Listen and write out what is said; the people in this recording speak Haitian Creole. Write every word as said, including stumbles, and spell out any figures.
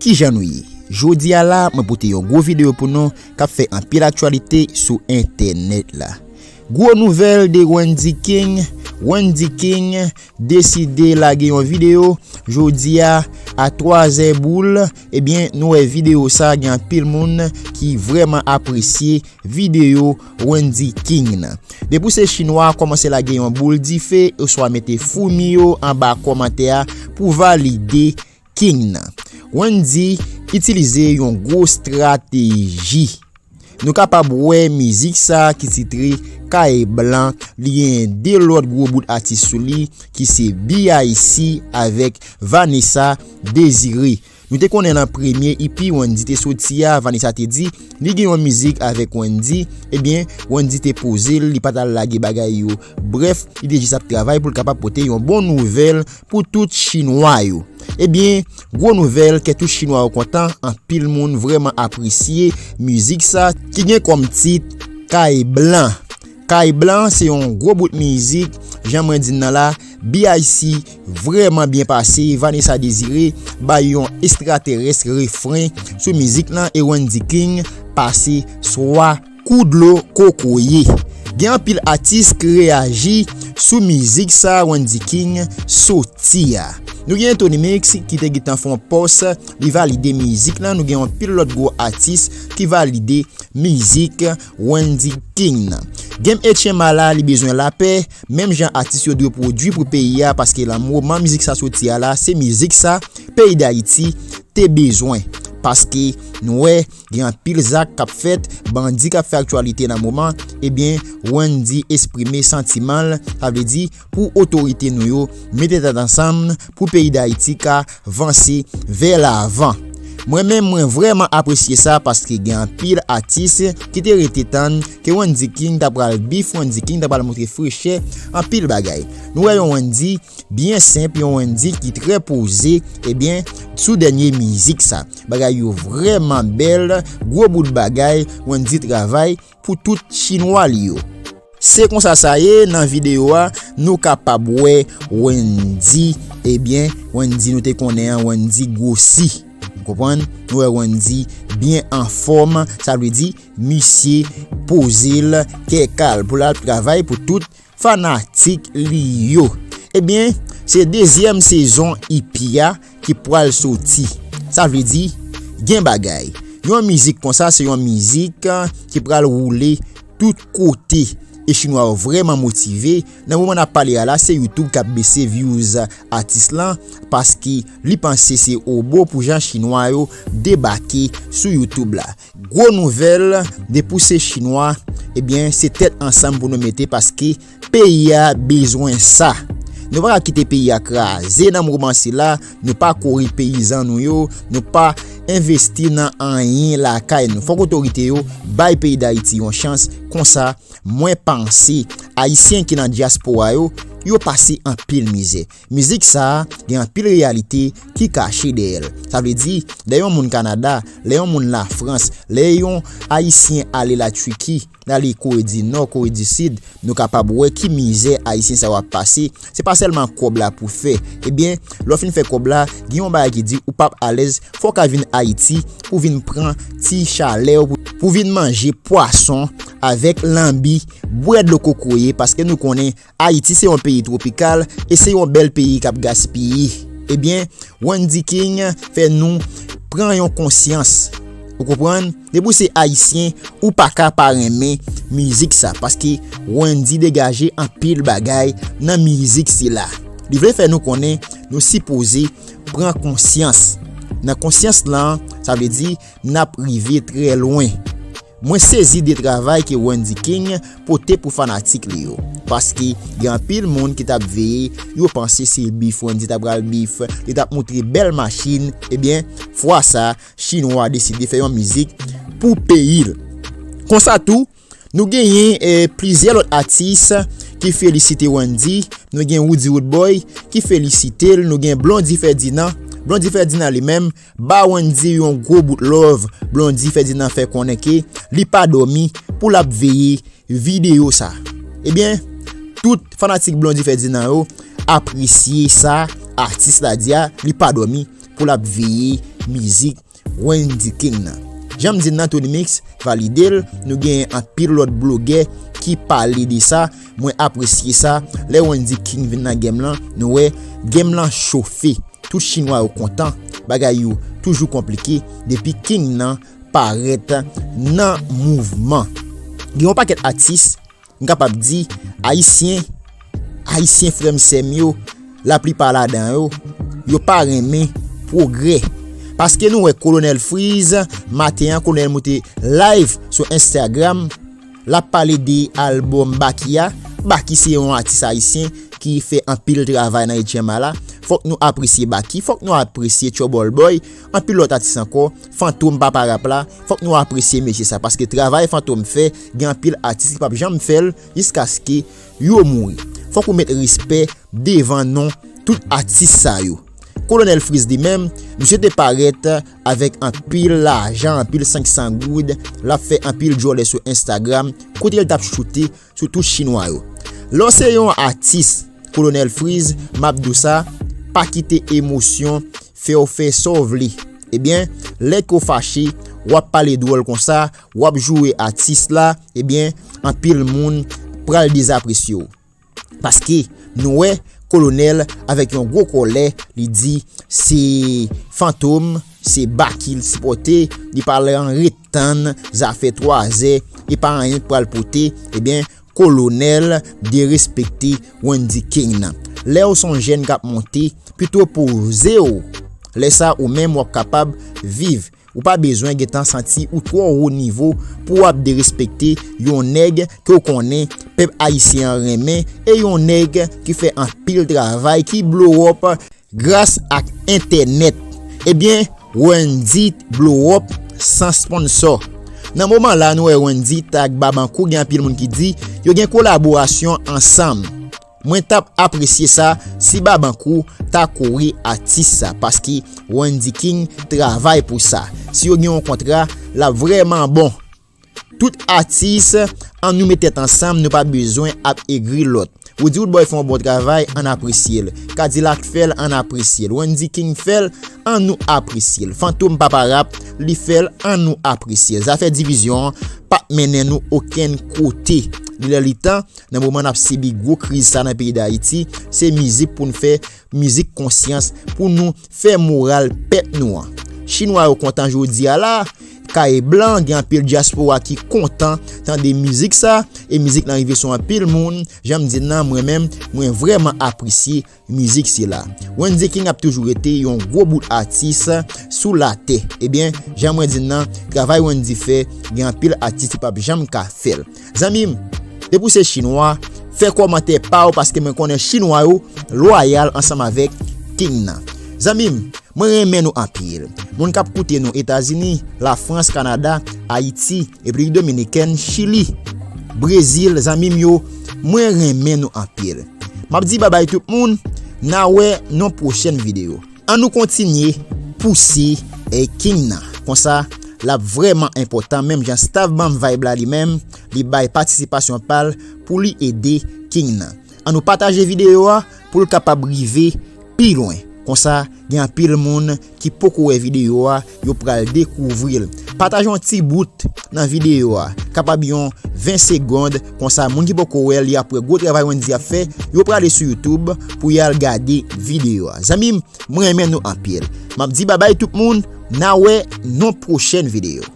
Kijan nou ye? Jodi a la, mwen pote yon gwo videyo pou nou k ap fè anpil aktyalite sou entènèt la. Gwo nouvèl de Wendy King. Wendy King deside lage yon videyo jodi a, a twazè boul. Ebyen, nou wè videyo sa, gen anpil moun ki vrèman apresye videyo Wendy King nan. Depi w se chinwa, kòmanse lage yon boul dife oswa mete foumi yo anba kòmantè a pou valide King nan. Wendy itilize yon gwo estrateji. Nou kapab wè mizik sa ki titre Kay Blan, li gen de lòt gwo bout atis sou li, ki se B I C avèk Vanessa Désiré. Nou te konnen nan premye E P Wendy te soti a, Vanessa te di li gen yon mizik avèk Wendy. Ebyen, Wendy te poze l, li pa t al lage bagay yo. Brèf, li te jis ap travay pou l kapab pote yon bon nouvèl pou tout chinwa yo. Ebyen, gwo nouvèl, kè tout chinwa yo kontan, anpil moun vrèman apresye mizik sa ki gen kòm tit Kay Blan. Kay Blan se yon gwo bout mizik, jan mwen di n nan la, B I C vrèman byen pase, Vanessa Désiré bay yon estraterès refren sou mizik lan e Wendy King pase swa kou dlo kokoye. Gen anpil atis ki reyaji sou mizik sa Wendy King soti a. Nou gen Tony Mix ki te gentan fè yon pòs, li valide mizik lan. Nou gen anpil lòt gwo atis ki valide mizik Wendy King nan. Game H M A la, li bezwen lapè, menm jan atis yo dwe pwodui pou peyi a, paske nan moman mizik sa soti a la, se mizik sa peyi Dayiti te bezwen. Paske nou wè, gen anpil zak k ap fèt, bandi k ap fè aktyalite nan moman, ebyen, Wendy eksprime santiman l, sa vle di, pou otorite nou yo mete tèt ansanm pou peyi Dayiti ka vanse vè lavan. Mwen menm, mwen vrèman apresye sa paske gen anpil atis ki te rete tann ke Wendy King ta pral beef, Wendy King ta pral montre frechè, anpil bagay. Nou wè yon Wendy byen senp, yon Wendy ki trè poze, ebyen, sou dènye mizik sa. Bagay yo vrèman bèl, gwo bout bagay, Wendy travay pou tout chinwa li yo. Se konsa sa ye, nan videyo a, nou kapab wè Wendy, ebyen, Wendy nou te konnen an, Wendy gwosi. Ou konprann? Nou wè Wendy byen anfòm, sa vle di, misye poze l kè kal pou l al travay pou tout fanatik li yo. Ebyen, se dezyèm sezon E P a ki pral soti. Sa vle di, gen bagay. Yon mizik konsa, se yon mizik, eh, ki pral woule tout kote. E chinwa yo vrèman motive. Nan moman n ap pale a la, se YouTube k ap bese views atis lan, paske li panse se obo pou jan chinwa yo debake sou YouTube la. Gwo nouvèl, depi w se chinwa, ebyen, se tèt ansanm pou nou mete, paske peyi a bezwen sa. Nou pa ka kite peyi a kraze nan moman sila, nou pa kore peyizan nou yo, nou pa envesti nan anyen lakay nou. Fòk otorite yo bay peyi Dayiti yon chans, konsa, mwen panse, Ayisyen ki nan dyaspora yo, yo pase anpil mizè. Mizik sa a gen anpil reyalite ki kache dèyè l. Sa vle di, lè yon moun Kanada, lè yon moun Lafrans, lè yon Ayisyen ale Latiki, l ale Kore di Nò, Kore di Sid, nou kapab wè ki mizè Ayisyen sa yo ap pase. Se pa sèlman kòb la pou fè. Ebyen, lè w fin fè kòb la, gen yon bagay ki di ou p ap alèz, fò w ka vin Ayiti pou vin pran ti chalè w, pou, pou vin manje pwason avèk lanbi, bwè dlo kokoye, paske nou konnen Ayiti se yon peyi twopikal e se yon bèl peyi k ap gaspiye. Ebyen, Wendy King fè nou pran yon konsyans. Ou konprann? Depi w se Ayisyen, ou pa ka pa renmen mizik sa, paske Wendy degaje anpil bagay nan mizik sila. Li vle fè nou konnen nou sipoze pran konsyans. Nan konsyans lan, sa vle di n ap rive trè lwen. Mwen sezi de travay ke Wendy King pote pou fanatik li yo. Paske gen anpil moun ki t ap veye, yo panse se beef Wendy t ap pral beef, li t ap montre bèl machin, ebyen, fwa sa, chinwa deside fè yon mizik pou peyi l. Konsa tou, nou genyen, eh, plizyè lòt atis ki felisite Wendy. Nou gen Roody Roodboy ki felisite l, nou gen Blondy Ferdinand. Blondy Ferdinand li menm ba Wendy yon gwo bout love. Blondy Ferdinand fè konnen ke li pa dòmi pou l ap veye videyo sa. Ebyen, tout fanatik Blondy Ferdinand yo apresye sa atis la di a, li pa dòmi pou l ap veye mizik Wendy King nan. Jan m di n nan, Tony Mix valide l, nou genyen anpil lòt blogè ki pale de sa, mwen apresye sa. Lè Wendy King vin nan game lan, nou wè game lan chofe. Tout chinwa yo kontan, bagay yo toujou konplike depi King nan parèt nan mouvman. Gen yon pakèt atis, m kapab di, ayisyen, ayisyen frè m sè m yo, laplipa ladan yo, yo pa renmen pwogrè. Paske nou wè Kolonèl Freeze, maten an, Kolonèl moute live sou Instagram, l ap pale de albòm Baky a. Baky se yon atis ayisyen ki fè anpil travay nan H M A la. Fòk nou apresye Baky, fòk nou apresye Trouble Boy, anpil lòt atis ankò, Fantom, Papa Rap la. Fòk nou apresye mesye sa, paske travay Fantom fè, gen anpil atis ki p ap janm fè l jiskaske yo mouri. Fòk ou met respè devan non tout atis sa yo. Kolonèl Freeze li menm, misye te parèt avèk anpil lajan, anpil senk san goud, l ap fè anpil djòlè sou Instagram, kote l t ap choute sou tout chinwa yo. Lè w se yon atis, Kolonèl Freeze, m ap di w sa, pa kite emosyon fè w fè sa w vle. Ebyen, lè ke w fache, w ap pale dwòl konsa, w ap joure atis la, ebyen, anpil moun pral dezapresye w. Paske nou wè Kolonèl avèk yon gwo kòlè, li di se Fantom, se Baky l sipòte, li pa pral ret tann zafè twazè, e pa anyen k pral pote, ebyen, Kolonèl derespekte Wendy King nan. Lè w se yon jèn k ap monte, pito poze w. Lè sa, ou menm w ap kapab viv. Ou pa bezwen gentan santi ou twò wo nivo pou w ap derespekte yon nèg ke w konnen pèp ayisyen an renmen, e yon nèg ki fè anpil travay, ki blow up gras ak entènèt. Ebyen, Wendy blow up san sponsò. Nan moman la, nou wè Wendy t ak Babankou, gen anpil moun ki di yo gen kolaborasyon ansanm. Mwen t ap apresye sa si Babankou ta kore atis sa, paske Wendy King travay pou sa. Si yo gen yon kontra, l ap vrèman bon. Tout atis, ann nou met tèt ansanm, nou pa bezwen ap egri lòt. Roody Roodboy fè yon bon travay, ann apresye l. Kadilak fè l, ann apresye l. Wendy King fè l, ann nou apresye l. Fantom Papa Rap, li fè l, ann nou apresye l. Zafè divizyon an p ap mennen nou okenn kote. Li lè li tan, nan moman n ap sibi gwo kriz sa nan peyi Dayiti, se mizik pou n fè, mizik konsyans, pou nou fè moral pèp nou an. Chinwa yo kontan jodi a la, kay blan, gen anpil dyaspora ki kontan tande mizik sa, e mizik lan rive sou anpil moun. Jan m di n nan, mwen menm, mwen vrèman apresye mizik sila. Wendy King ap toujou rete yon gwo bout atis sou latè. Ebyen, jan mwen di n nan, travay Wendy fè, gen anpil atis ki p ap janm ka fè l. Zanmi m, depi w se chinwa, fè kòmantè pa w, paske mwen konnen chinwa yo lwayal ansanm avèk King nan. Zanmi m, mwen renmen nou anpil. Moun k ap koute nou Etazini, Lafrans, Kanada, Ayiti, Repiblik Dominikèn, Chili, Brezil, zanmi m yo, mwen renmen nou anpil. M ap di babay tout moun, n a wè nan pwochèn videyo. Ann nou kontinye pouse, eh, King nan. Konsa, l ap vrèman enpòtan, menm jan Staff ban m vibe la li menm, li bay patisipasyon pa l pou li ede King nan. Ann nou pataje videyo a pou l kapab rive pi lwen. Konsa, gen anpil moun ki poko wè videyo a, yo pral dekouvri l. Pataje yon ti bout nan videyo a, kapab yon ven segonn, konsa moun ki poko wè l, y ap wè gwo travay Wendy ap fè, yo prale sou YouTube pou y al gade videyo a. Zanmi m, mwen renmen nou anpil. M ap di babay tout moun, n a wè nan pwochèn videyo.